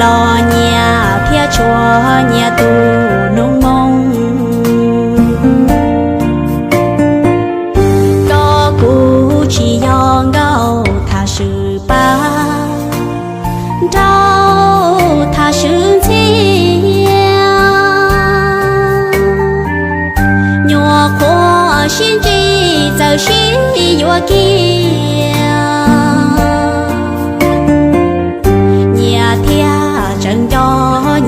Nyias thiaj tshuav nyias tus nug moo. Koj kuj tsis yog nkauj tham swm pab, nrauj tham swm ntxhiab. Nyuam qhuav sib ntsib txawm sib yuav kiag. Nyias thiaj tseem nco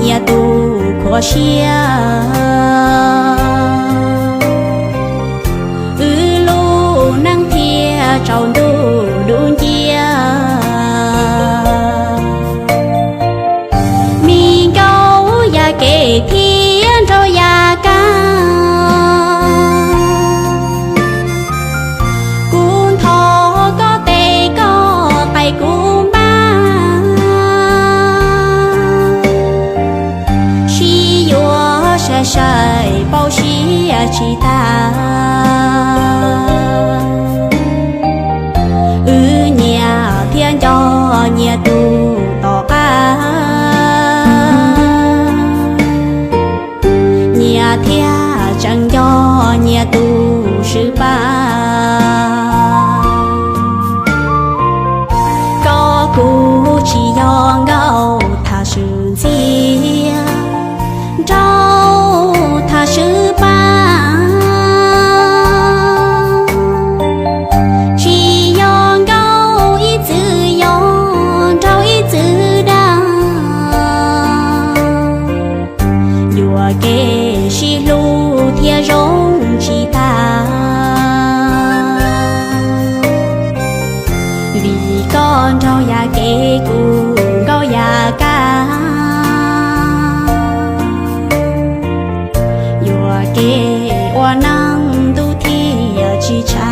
nyias tus khuav siab. Wb lub neej thiaj tsaus ntuj dub nciab. Me nkauj Yaj Kev thiab nraug Yaj Kab, kuv ntho koj tes koj qais kuv npab. Sib yuav sai sai pauv siab tsis tag. Wb nyias thiaj nco nyias tus tom qab. Nyias thiaj tseem nco nyias tus swm pab. Koj kuj tsis yog nkauj tham swm ntxhiab, nrauj tham swm pab. Tsis yog nkauj ib txwm yog, nraug ib txwm dag. Yuam kev sib hlub thiaj zoo tsis tag. Vim koj nraug Yaj Kev kuv nkauj Yaj Kab. Yuam kev ua neej ntuj thiaj tsis tshav.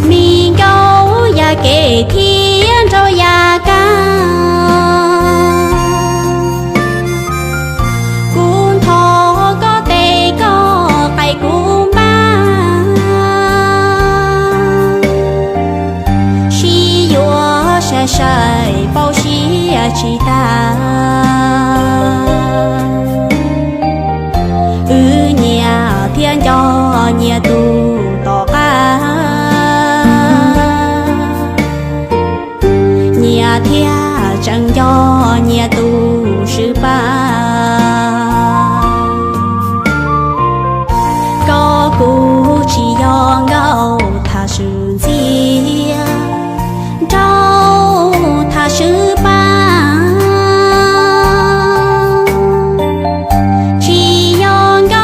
Me nkauj Yaj Kev thiab nraug Yaj Kab, kuv ntho koj tes koj qais kuv npab. Sib yuav sai sai pauv siab tsis tag. Wb nyias thiaj nco nyias tus tom qab. Nyias thiaj